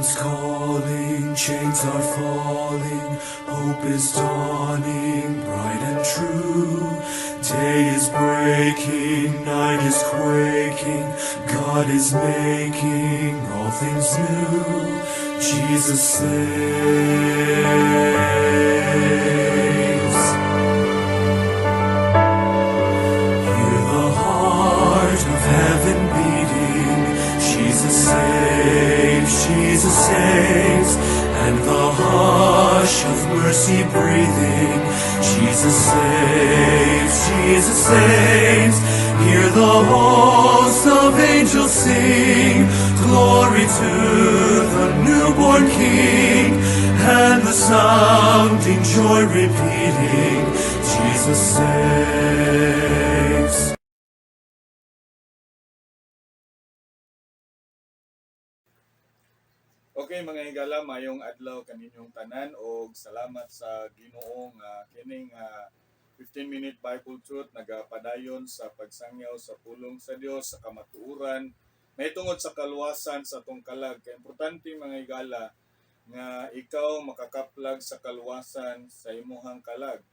Heaven's calling, chains are falling, hope is dawning, bright and true. Day is breaking, night is quaking, God is making all things new. Jesus saves. Hear the heart of heaven beating. Jesus saves, Jesus saves, and the hush of mercy breathing. Jesus saves, Jesus saves. Hear the hosts of angels sing, glory to the newborn King, and the sounding joy repeating, Jesus saves. Okay, mga higala, mayong adlaw kaninyong tanan og salamat sa Ginoo nga kining 15-minute Bible Truth nagapadayon sa pagsangyaw sa pulong sa Dios sa kamatuoran mahitungod sa kaluwasan sa atong kalag. Kay importante, mga higala, nga ikaw makakaplag sa kaluwasan sa imuhang kalag,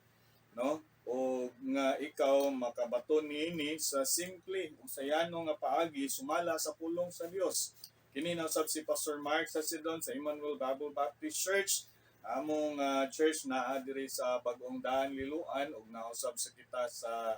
no? O nga ikaw makabaton niini sa simple ug sa yano nga paagi sumala sa pulong sa Dios. Kini na usab si Pastor Mark Sasidon sa Emmanuel Bible Baptist Church. Among church naa diri sa Bagong Daan, Liloan, ug nausab sa kita sa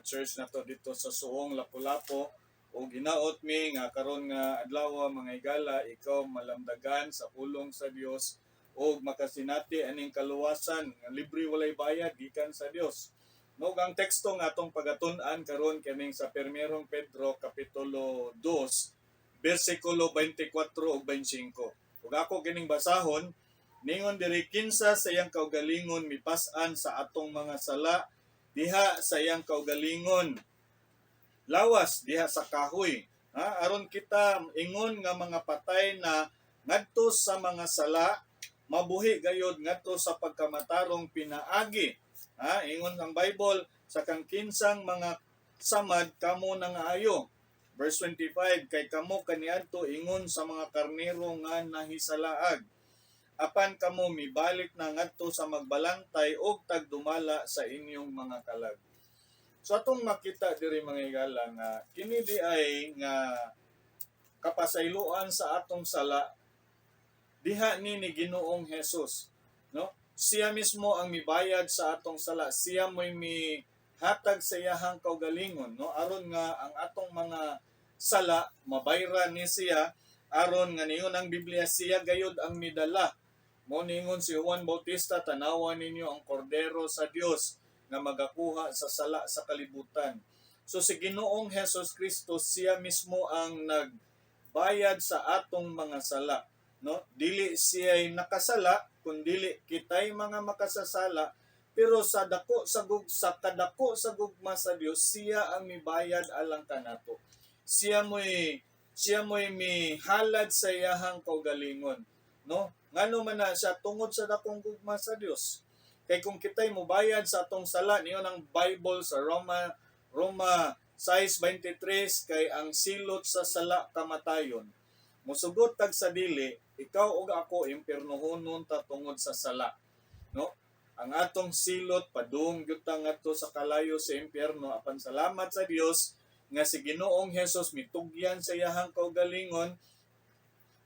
church nato dito sa Suong, Lapu-Lapu. Ug hinaot mi nga karon nga adlaw, mga higala, ikaw malamdagan sa pulong sa Dios ug makasinati aning kaluwasan nga libre, walay bayad, gikan sa Dios. No, ang teksto nga atong pagatun-an karon kining sa Primerong Pedro kapitulo 2 bersikulo 24 ug 25. Ug ako kining basahon, ningon diri, "Kinsa sa iyang kaugalingon mipas-an sa atong mga sala diha sa iyang kaugalingon lawas diha sa kahoy, ha, aron kita ingon nga mga patay na ngadto sa mga sala mabuhi gayod ngadto sa pagkamatarong pinaagi." Ha, ingon ang Bible, "Sa kang kinsang mga samad kamo nangaayo." Verse 25, "Kay kamo kaniadto ingon sa mga karnero nga nahisalaag. Apan kamo mibalik na ngadto sa magbalantay og tagdumala sa inyong mga kalag." So atong makita diri, mga higala, nga kini di ay nga kapasayloan sa atong sala diha ni Ginoong Hesus, no? Siya mismo ang mibayad sa atong sala. Siya mo'y mihatag sa iyahang kaugalingon, no? Aron nga ang atong mga sala mabayran ni siya, aron nga ningon ang Biblia, siya gayud ang midala. Mo ningon si Juan Bautista, "Tanawa ninyo ang Kordero sa Dios nga magakuha sa sala sa kalibutan." So si Ginoong Hesus Kristo, siya mismo ang nagbayad sa atong mga sala, no? Dili siya nakasala kundili kitay mga makasasala, pero sa kadako sa gugma sa Dios, siya ang mibayad alang kanato. Siya mo'y mihalad sa iyahang kaugalingon, no? Ngano man na siya? Tungod sa dakong gugma sa Dios. Kay kung kitay mobayad sa atong sala, niyon ang Bible sa Roma 6:23, kay ang silot sa sala kamatayon. Musugot tag sa dili, ikaw ug ako impiernohonon ta tungod sa sala, no? Ang atong silot padung gyud ta ngadto sa kalayo, sa impyerno. Apan salamat sa Dios nga si Ginoong Hesus mitugyan sa iyahang kaugalingon,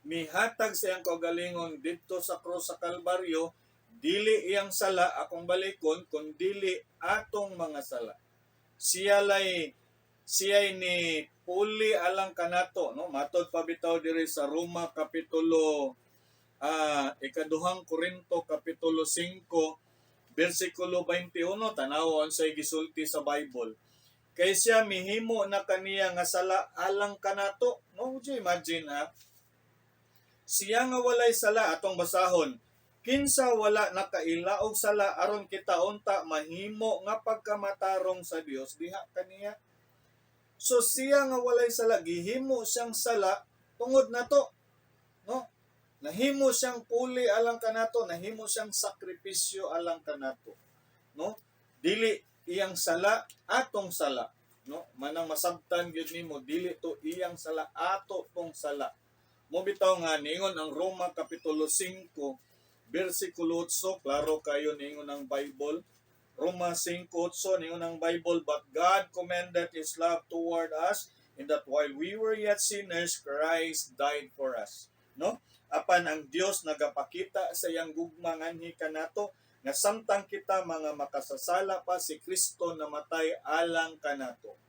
mihatag sa iyang kaugalingon didto sa krus sa Kalbaryo. Dili iyang sala akong balikon kun dili atong mga sala. Siya lay siya ni puli alang kanato, no? Matod pa bitaw diri sa Roma kapitulo ikaduhang Korinto kapitulo 5 bersikulo 21, tanaw unsay gisulti sa Bible: "Kay siya mihimo na kaniya nga sala alang kanato," no? Would you imagine, ha? Siya nga walay sala. Atong basahon, "Kinsa wala nakaila og sala aron kita unta mahimo nga pagkamatarong sa Dios diha kaniya." So siya nga walay sala, gihimo siyang sala tungod nato, no? Nahimo siyang puli alang kanato, nahimo siyang sakripisyo alang kanato, no? Dili iyang sala, atong sala, no? Manang masabtan gyud nimo, dili to iyang sala, ato tong sala. Mo bitaw nga niingon ang Roma kapitulo 5 bersikulo 8, klaro kayo niingon ang Bible. Roma 5:8, niingon ang Bible, "But God commended His love toward us in that while we were yet sinners, Christ died for us." No? Apan ang Dios nagapakita sa iyang gugma nganhi kanato nga samtang kita mga makasasala pa, si Kristo namatay alang kanato.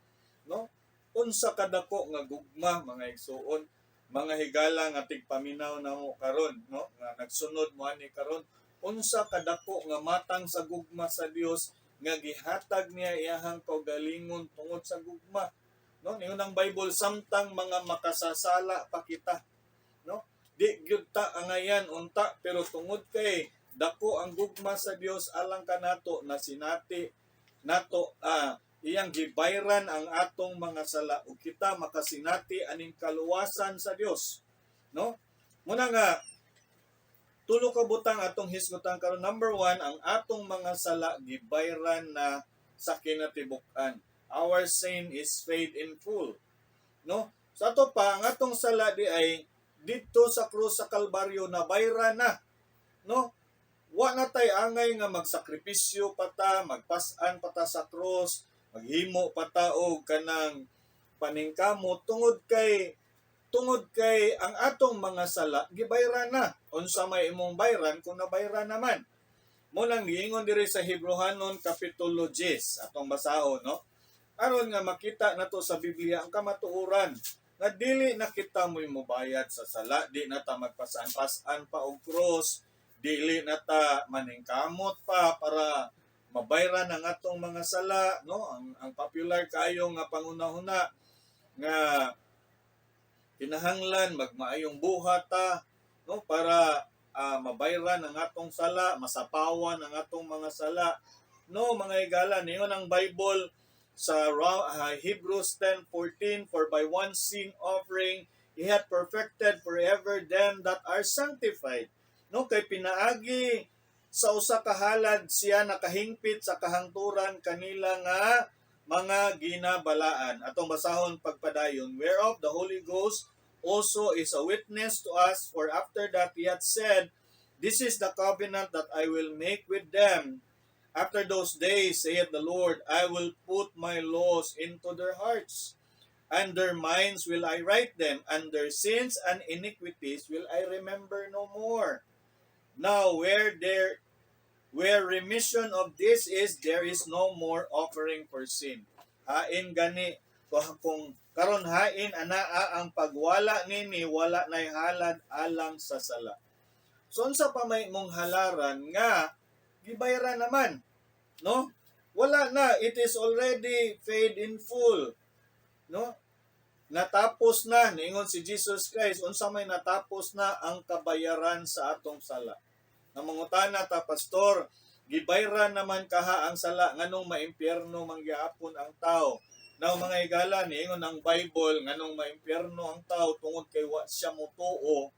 No? Unsa kadako nga gugma, mga igsuon, mga higala nga tigpaminaw namo karon, no, nga nagsunod mo ani karon, unsa kadako nga matang sa gugma sa Dios nga gihatag niya iyahang kaugalingon tungod sa gugma, no? Niingon ang Bible, samtang mga makasasala pa kita, no, di gyud ta angayan unta, pero tungod kay dako ang gugma sa Dios alang kanato, na sinati nato iyang gibayran ang atong mga sala ug kita makasinati aning kaluwasan sa Dios, no? Muna nga tulo ka butang atong hisgutan karon. Number 1, ang atong mga sala gibayran na sa kinatibuk-an. Our sin is paid in full, no? Sa ato pa, ang atong sala di ay didto sa krus sa Kalbaryo nabayran na, no? Wa na tay angay nga magsakripisyo pa ta, magpas-an pa ta sa krus, maghimo pa ta og kanang paningkamot tungod kay ang atong mga sala gibayran na. Unsa may imong bayran kung nabayran naman? Mo nang giingon diri sa Hebreohanon kapitulo 10, atong basahon, no, aron nga makita nato sa Biblia ang kamatuoran nga dili na kita mo'y mobayad sa sala, di na ta magpasan-pasan pa og cross, dili na ta maningkamot pa para mabayran ang atong mga sala, no? Ang popular kayo nga pangunahuna nga kinahanglan magmaayong buhat ta, no, para mabayran ang atong sala, masapawan ang atong mga sala. No, mga higala, niingon ang Bible sa Hebrews 10:14, "For by one sin offering he hath perfected forever them that are sanctified." No, kay pinaagi sa usa ka halad siya nakahingpit sa kahangturan kanila nga mga ginabalaan. Atong basahon pagpadayon, "Whereof the Holy Ghost also is a witness to us, for after that he hath said, 'This is the covenant that I will make with them after those days, saith the Lord. I will put my laws into their hearts, and their minds will I write them, and their sins and iniquities will I remember no more.' Now where remission of this is, there is no more offering for sin." Hain gani kung karon hain anaa ang pagwala nini, wala nay halad alang sa sala. So unsa pa may mong halaran nga gibayaran naman, no? Wala na, it is already paid in full, no? Natapos na, niingon si Jesus Christ, unsa may natapos na ang kabayaran sa atong sala. Namangutana ta, "Pastor, gibayran naman kaha ang sala, nganong maimpyerno man gyapon ang tao?" Now, mga higala, niingon ang Bible, nganong maimpyerno ang tao, tungod kay wa siya motuo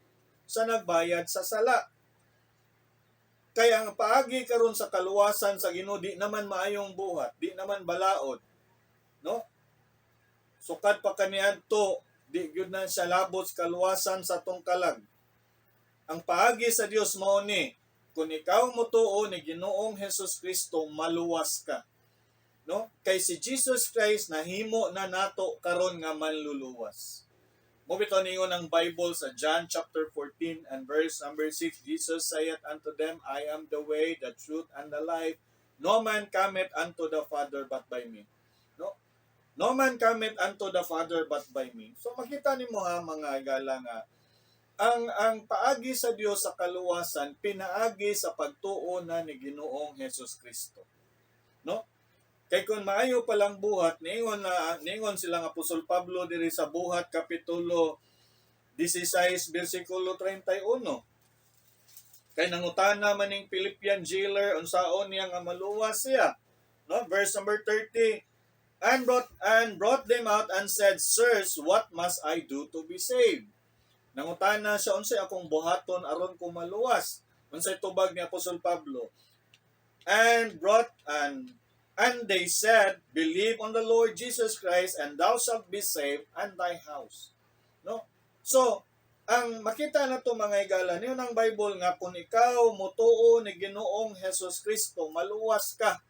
sa nagbayad sa sala. Kaya ang paagi karon sa kaluwasan sa Ginoo, di naman maayong buhat, di naman balaod. No? Sukad pa kaniadto, di gyud na siya labot sa kaluwasan sa atong kalag. Ang paagi sa Dios mao ni, kung ikaw motuo ni Ginoong Hesus Kristo, maluwas ka. No? Kay si Jesus Christ nahimo na nato karon nga manluluwas. Mo bitaw ningon ang Bible sa John chapter 14 and verse number 6, Jesus saith unto them, "I am the way, the truth, and the life. No man cometh unto the Father but by me." No? No man cometh unto the Father but by me. So makita nimo ha, mga higala, nga ang paagi sa Dios sa kaluwasan pinaagi sa pagtuo na ni Ginoong Hesus Kristo. No? Kay kung maayo pa lang buhat, niingon silang Apostol Pablo diri sa Buhat kapitulo 16 bersikulo 31. Kay nangutana man ning Philippian jailer unsaon niya nga maluwas siya. No, verse number 30. And brought them out and said, "Sirs, what must I do to be saved?" Nangutana siya, "Unsay akong buhaton aron ko maluwas?" Unsay tubag ni Apostol Pablo? And they said, "Believe on the Lord Jesus Christ, and thou shalt be saved and thy house." No? So, Ang makita na to, mga higala, niyo ng Bible nga kung ikaw motuo ni Ginoong Hesus Kristo, maluwas ka,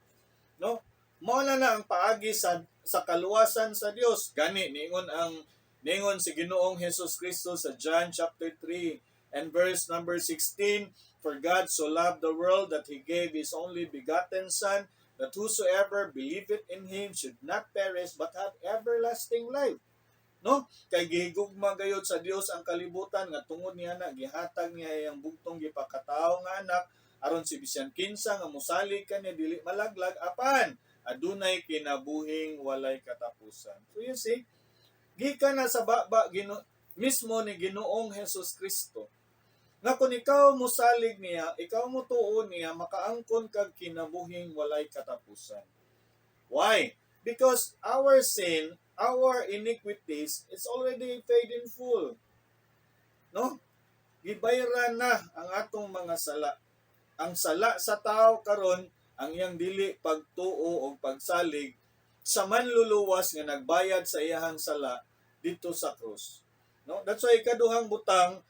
no? Mao na na ang paagi sa kaluwasan sa Dios. Gani niingon si Ginoong Hesus Kristo sa John chapter 3 and verse number 16, "For God so loved the world that he gave his only begotten Son, that whosoever believeth in him should not perish but have everlasting life." No? Kay gihigugma gayud sa Dios ang kalibutan nga tungod niya na gihatag niya iyang bugtong gipakatawo nga anak, aron si bisan kinsa nga mosalig kaniya dili malaglag apan adunay kinabuhing walay katapusan. So you see, gikan na sa baba Gino, mismo ni Ginoong Hesus Kristo nga kung ikaw mosalig niya, ikaw motuo niya, makaangkon kag kinabuhing walay katapusan. Why? Because our sin, our iniquities, it's already paid in full. No? Gibayran na ang atong mga sala. Ang sala sa tao karon, ang iyang dili pagtuo o pagsalig sa manluluwas nga nagbayad sa iyahang sala dito sa krus. No? That's why ikaduhang butang,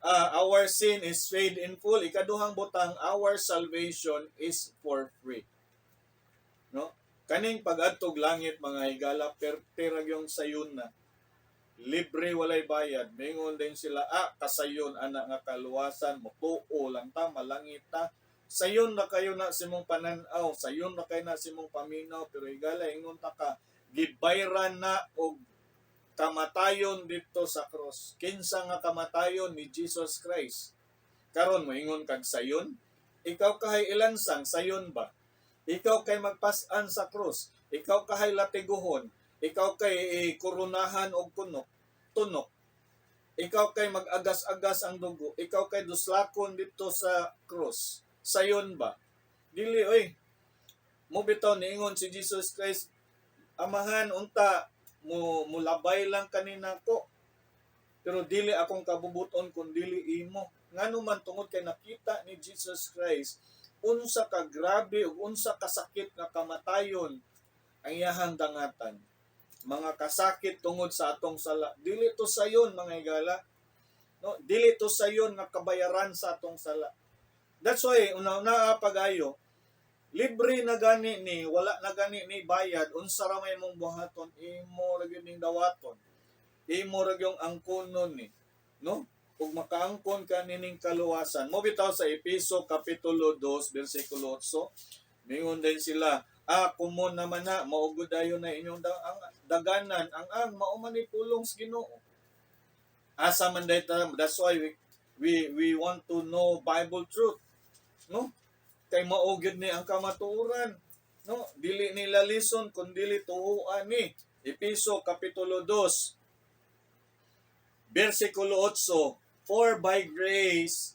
our sin is paid in full. Ikaduhang butang, our salvation is for free. No? Kaning pag-adtog langit, mga higala, perte ra yung sayon na. Libre, walay bayad. Mingon din sila, "Ah, kasayon ana nga kaluwasan, motuo lang ta, malangit ta." Sayon na kayo na sa imong pananaw, sayon na kayo na sa imong paminaw, pero higala, ingon ta ka, gibayran na og kamatayon dito sa cross. Kinsa nga kamatayon? Ni Jesus Christ. Karon mo ingon kag sayon, ikaw kahay ilansang, sayon ba? Ikaw kay magpas-an sa krus, ikaw kahay latiguhon, ikaw kay koronahan og kunok, tunok. Ikaw kay mag-agas-agas ang dugo, ikaw kay duslakon dito sa krus. Sayon ba? Dili oy. Mo bitaw niingon si Jesus Christ, "Amahan, unta mo mulabay lang kanina ko. Pero dili akong kabubuton kun dili imo." Ngano man? Tungod kay nakita ni Jesus Christ unsa ka grabe ug unsa kasakit nga kamatayon ang iyahang dangatan. Mga kasakit tungod sa atong sala. Dili to sayon, mga higala. No, dili to sayon nga kabayaran sa atong sala. That's why una-una pagayo, libre na gani ni, wala na gani ni bayad. Unsa ra may imong buhaton? Imo ra gyud ning dawaton, imo ra gyung angkonon ni, no? Ug makaangkon ka nining kaluwasan. Mo bitaw sa Epeso kapitulo 2 bersikulo 8, mingon din sila, "Ah, kumon naman na maugod dayon na inyong ang daganan ang mao man ni pulong sa Ginoo." Asa man day ta? That's why we want to know Bible truth, no? Kay mao gyud ni ang kamatuoran, no? Dili nila lison kun dili tuoan ni. Epeso kapitulo 2 bersikulo 8, "For by grace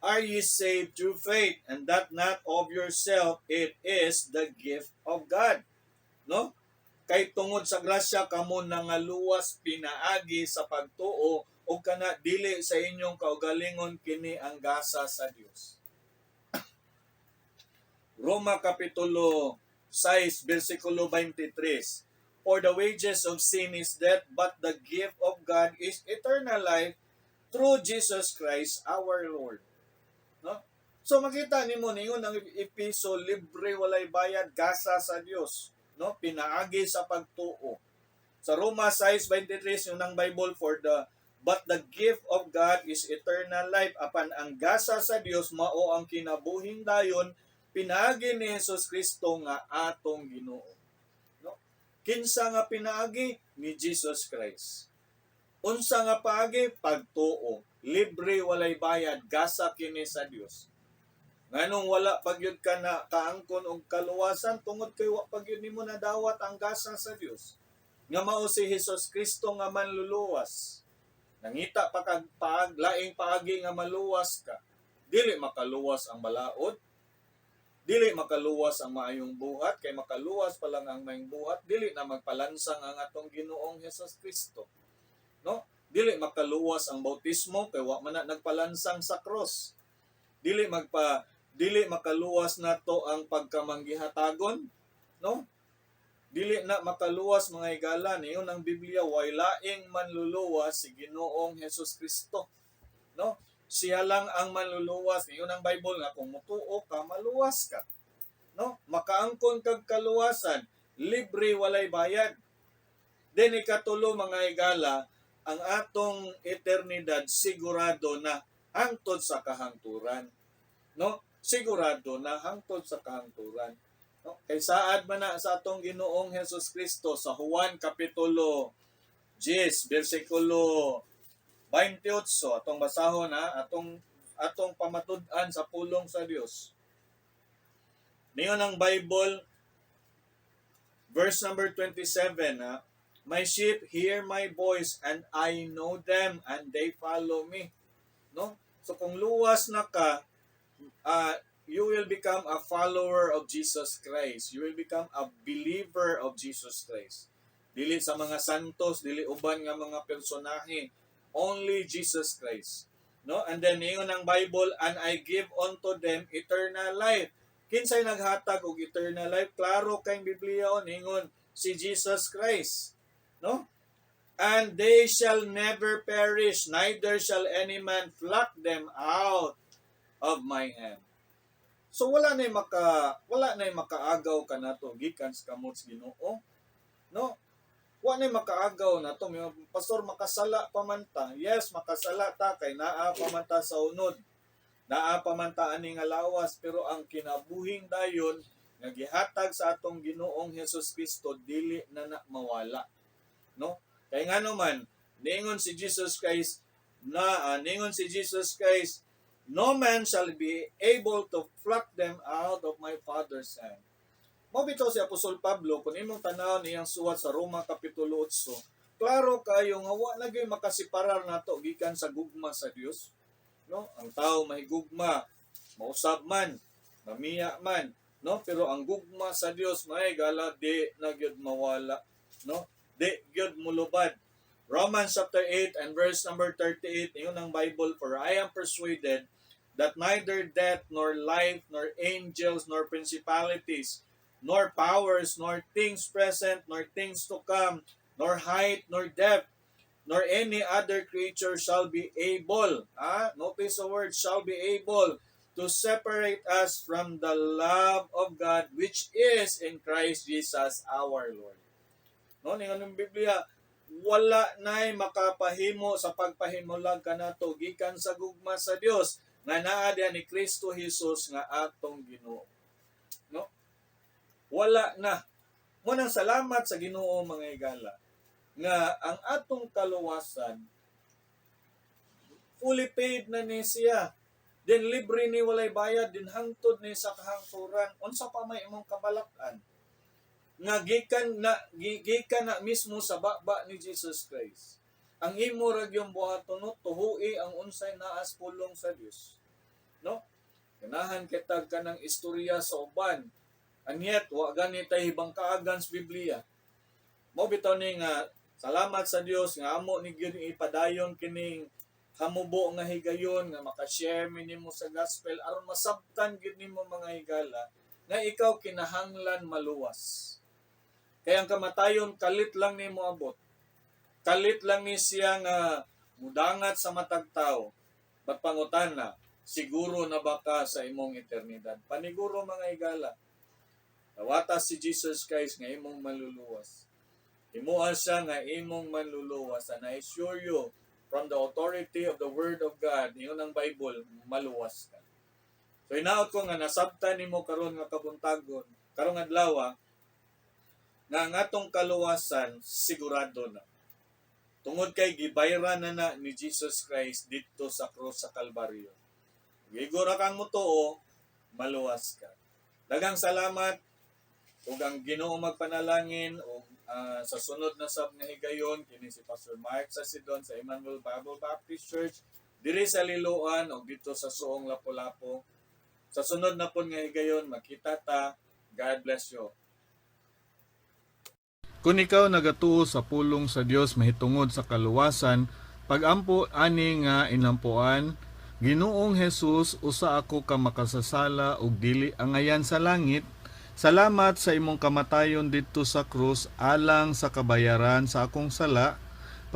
are ye saved through faith, and that not of yourself, it is the gift of God," no? Kay tungod sa grasya kamo nangaluwas pinaagi sa pagtuo, ug kana dili sa inyong kaugalingon, kini ang gasa sa Dios. Roma kapitulo 6 bersikulo 23, "For the wages of sin is death, but the gift of God is eternal life through Jesus Christ our Lord." No? So makita nimo, ningon ang Epeso, libre, walay bayad, gasa sa Dios, no? Pinaagi sa pagtuo. Sa Roma 6:23, yun ang Bible, for the but the gift of God is eternal life," apan ang gasa sa Dios mao ang kinabuhing dayon pinaagi ni Jesus Kristo nga atong Ginoo. No? Kinsa nga pinaagi? Ni Jesus Christ. Unsa nga paagi? Pagtuo. Libre, walay bayad, gasa kini sa Dios. Nganong wala pa gyud ka na kaangkon og kaluwasan? Tungod kay wa pa gyud nimo nadawat ang gasa sa Dios, nga mao si Jesus Kristo nga manluluwas. Nangita pa kag laing paagi nga maluwas ka. Dili makaluwas ang balaod. Dili makaluwas ang maayong buhat, kay makaluwas pa lang ang maayong buhat, dili na magpalansang ang atong Ginoong Hesus Kristo. No? Dili makaluwas ang bautismo kay wa man na nagpalansang sa cross. Dili makaluwas nato ang pagkamanggihatagon, no? Dili na makaluwas, mga higala. Niyon ang Biblia, way laing manluluwas, si Ginoong Hesus Kristo. No? Siya lang ang manluluwas. Niyon ang Bible nga kung mutuo ka, maluwas ka. No? Makaangkon kag kaluwasan, libre, walay bayad. Then ikatulo, mga higala, ang atong eternidad sigurado na hangtod sa kahangturan. No? Sigurado na hangtod sa kahangturan. No? Kay saad man na sa atong Ginoong Hesus Kristo sa Juan kapitulo 10 bersikulo 28, atong basahon ha, atong pamatud-an sa pulong sa Dios. Niyon ang Bible, verse number 27 ha, "My sheep hear my voice and I know them and they follow me." No? So kung luwas na ka, you will become a follower of Jesus Christ. You will become a believer of Jesus Christ. Dili sa mga santos, dili uban nga mga personahe. Only Jesus Christ. No? And then ingon ang Bible, "And I give unto them eternal life." Kinsay naghatag og eternal life? Klaro kay Biblia on ingon si Jesus Christ. No? "And they shall never perish, neither shall any man pluck them out of my hand." So wala nay makaagaw kanato gikan sa kamot sa Ginoo. No? Wa nay makaagaw nato. May pastor, makasala pa man ta. Yes, makasala ta kay naa pa man ta sa unod. Naa pa man ta ani nga lawas, pero ang kinabuhing dayon nga gihatag sa atong Ginoong Hesus Kristo dili na na mawala. No? Kay ngano man ningon si Jesus Christ, "No man shall be able to pluck them out of my Father's hand." Mao bitaw si Apostol Pablo, kung imong tan-awon iyang suwat sa Roma kapitulo 8, klaro kayo nga wa na gyud makaseparar nato gikan sa gugma sa Dios. No? Ang tao mahigugma, mausab man, mamiya man, no? Pero ang gugma sa Dios, mga higala, di na gyud mawala, no? Di gyud mulubad. Romans chapter 8 and verse number 38, yun ang Bible, "For I am persuaded that neither death, nor life, nor angels, nor principalities, nor powers, nor things present, nor things to come, nor height, nor depth, nor any other creature shall be able," ah, notice the word "shall be able," "to separate us from the love of God which is in Christ Jesus our Lord." No, ningon ng Biblia, wala nay makapahimo sa pagpahimulag kanato gikan sa gugma sa Dios nga naa diha ni Kristo Jesus nga atong Ginoo. No? Wala na. Mao nang salamat sa Ginoo, mga higala, nga ang atong kaluwasan fully paid na ni siya. Then libre ni, walay bayad din hangtod ni sa kahangturan. Unsa pa may imong kabalak-an? Nga gikan na mismo sa baba ni Jesus Christ. Ang imo ra gyung buhaton, no, tuhui ang unsay naa sa pulong sa Dios. No? Ganahan kitag kanang istorya sa uban. And yet, wa gani tay hibangkaagan sa Biblia. Mao bitaw ni nga salamat sa Dios nga amo ni gyud ipadayon kining hamubo nga higayon nga maka-share mi nimo sa gospel aron masabtan gyud nimo, mga higala, nga ikaw kinahanglan maluwas. Kay ang kamatayon kalit lang nimo abot. Kalit lang ni siya nga mudangat sa matag tawo. But pangutana, siguro na ba ka sa imong eternidad? Paniguro, mga higala. Dawata si Jesus Christ nga imong manluluwas. Himoa siya nga imong manluluwas, and I assure you from the authority of the Word of God, yun ang Bible, maluwas ka. So hinaot ko nga nasabtan nimo karon nga kabuntagon, karong adlaw, nga ang atong kaluwasan sigurado na. Tungod kay gibayran na na ni Jesus Christ didto sa krus sa Kalbaryo. Igo ra kang mutuo, maluwas ka. Daghang salamat ug ang Ginoo magpanalangin ug sa sunod na sab nga higayon. Kini si Pastor Mark Sasidon sa Emmanuel Bible Baptist Church diri sa Liloan ug dito sa Suong, Lapu-Lapu. Sa sunod na pud nga higayon makita ta. God bless you. Kung ikaw nagatuo sa pulong sa Dios mahitungod sa kaluwasan, pagampo ani nga inampuan: "Ginoong Jesus, usa ako ka makasasala ug dili angayan sa langit. Salamat sa imong kamatayon didto sa krus alang sa kabayaran sa akong sala.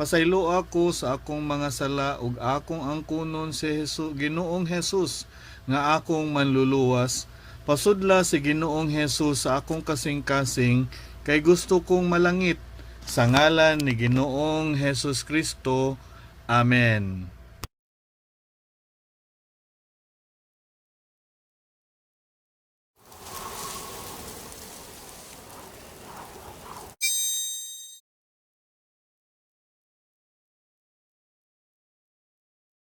Pasayloa ko sa akong mga sala ug akong angkunon si Hesus, Ginoong Hesus, nga akong manluluwas. Pasudla si Ginoong Hesus sa akong kasing-kasing kay gusto kong malangit. Sa ngalan ni Ginoong Hesus Kristo. Amen.